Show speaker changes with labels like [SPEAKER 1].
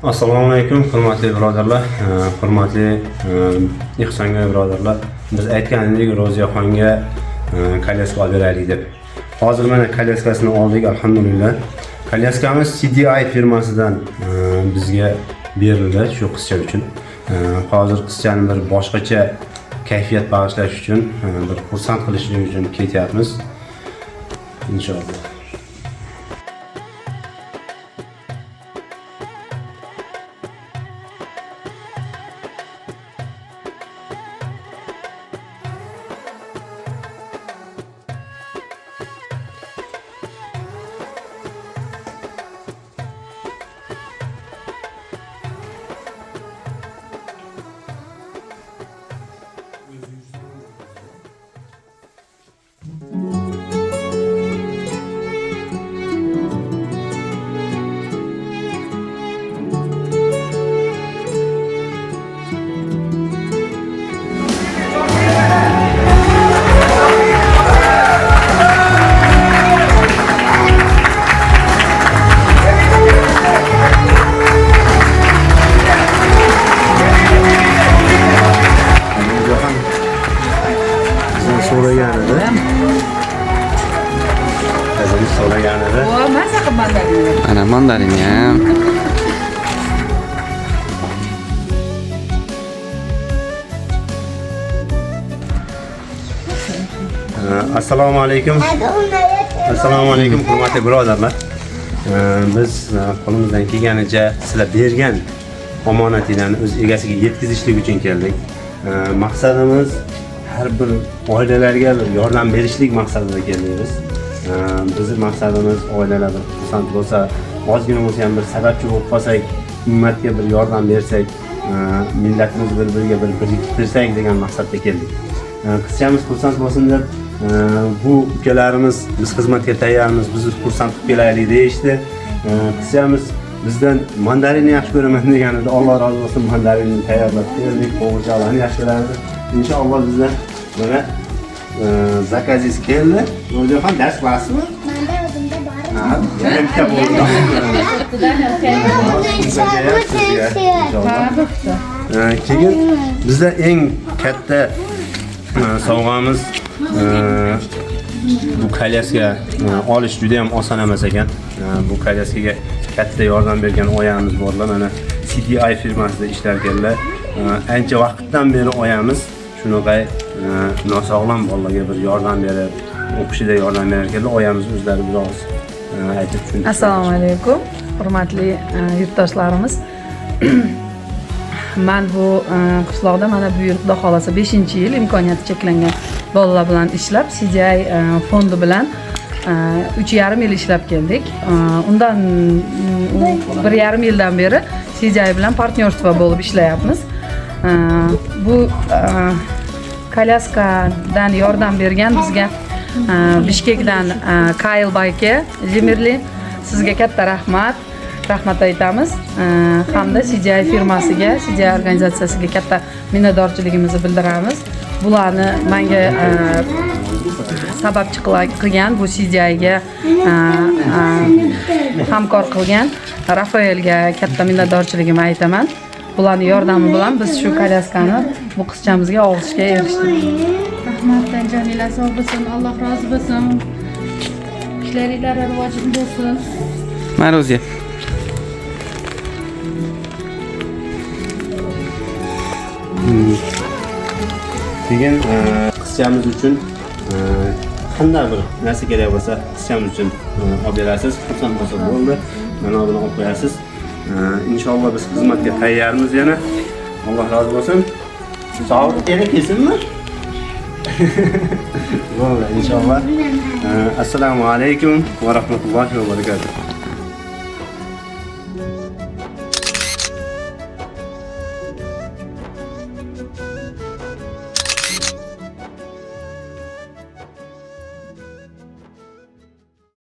[SPEAKER 1] Assalomu alaykum, hurmatli birodarlar, hurmatli Ehsonga birodarlar. Biz aytganimdek Ro'ziyaxonga kolyaska olib beraylik deb. Hozir mana kolyaskasini oldik, alhamdulillah. Kolyaskamiz CDI firmasidan bizga berildi shu qizcha uchun. Hozir qizchani bir boshqacha kayfiyat bag'ishlash uchun, bir xursand qilish uchun ketyapmiz. Inshaalloh. Ro'ziyaxon bizdan so'ragan edi. Qizimiz so'ragan edi.
[SPEAKER 2] Maza qilib mandarin.
[SPEAKER 3] Ana mandarin ham.
[SPEAKER 1] Assalomu alaykum. Assalomu alaykum, hurmatli birodarlar. Biz qo'limizdan kelganicha sizlar bergan omonatinglarni o'z egasiga yetkazishlik uchun keldik. Maqsadimiz har bir oilalarga bir yordam berishlik maqsadida keldik biz. Bizni maqsadimiz oilalar bir xursand bo'lsa, ozgina bo'lsa ham bir sababchi bo'lib qolsak, ummatga bir yordam bersak, millatimiz bir-biriga bir biriktirsak degan maqsadda keldik. Qizchamiz xursand bo'lsin deb bu ukalarimiz biz xizmatga tayyormiz, bizni xursand qilib kelaylik deyishdi. Qizchamiz bizdan mandarinni yaxshi ko'raman deganida Alloh rozi bo'lsin, mandarinni tayyorlab berdik, qo'g'irchoqlarni yaxshi ko'rardi. Inshaalloh bizdan mana zakazingiz keldi. Ro'ziyaxon, dars qilasizmi?
[SPEAKER 4] Manda o'zimda bor.
[SPEAKER 1] Ha, yana bitta bo'ldi. Inshaalloh. Keyin bizda eng katta sovg'amiz bu kolyaska olish juda ham oson emas ekan. Bu kolyaskaga katta yordam bergan oyamiz borlar. Mana CDI firmasida ishlar ekanlar. Ancha vaqtdan beri oyamiz shunaqa nosog'lom bolalarga bir yordam berib, o'qishida yordam berar ekanlar. Oyamiz o'zlari biroz aytib tushuntirishadi.
[SPEAKER 2] Assalomu alaykum, hurmatli yurtdoshlarimiz. Man bu qishloqda mana bu yil xudo xohlasa 5-yil imkoniyati cheklangan bolalar bilan ishlab, CDI fondi bilan 3,5 yil ishlab keldik. Undan 1,5 yildan beri CDI bilan partnyorство bo'lib ishlayapmiz. Bu kolyaskadan yordam bergan bizga Bishkekdan Kayl Bayke Zemirli, sizga katta rahmat. Rahmat aytamiz. Hamda CDI firmasiga, CDI organizatsiyasiga katta minnatdorchiligimizni bildiramiz. Bularni menga sababchi qilgan, bu CDIga hamkor qilgan Rafaelga katta minnatdorchiligimni aytaman. Bularning yordami bilan biz shu kolyaskani bu qizchamizga olishga erishdik.
[SPEAKER 5] Rahmatdan joninglar sog' bo'lsin, Alloh rozi bo'lsin. Ishlaringlar rivojli bo'lsin.
[SPEAKER 3] Mana Ro'ziya.
[SPEAKER 1] Keyin qizchamiz uchun qanday bir narsa kerak bo'lsa qizchamiz uchun olib berasiz. Xursand bo'lsa bo'ldi. Mana buni olib qo'yasiz. Inshaalloh biz xizmatga tayyormiz yana. Alloh rozi bo'lsin. Sog'lik kerak kelsinmi? Bo'ldi inshaalloh. Assalomu alaykum va rahmatullohi va barakatuh.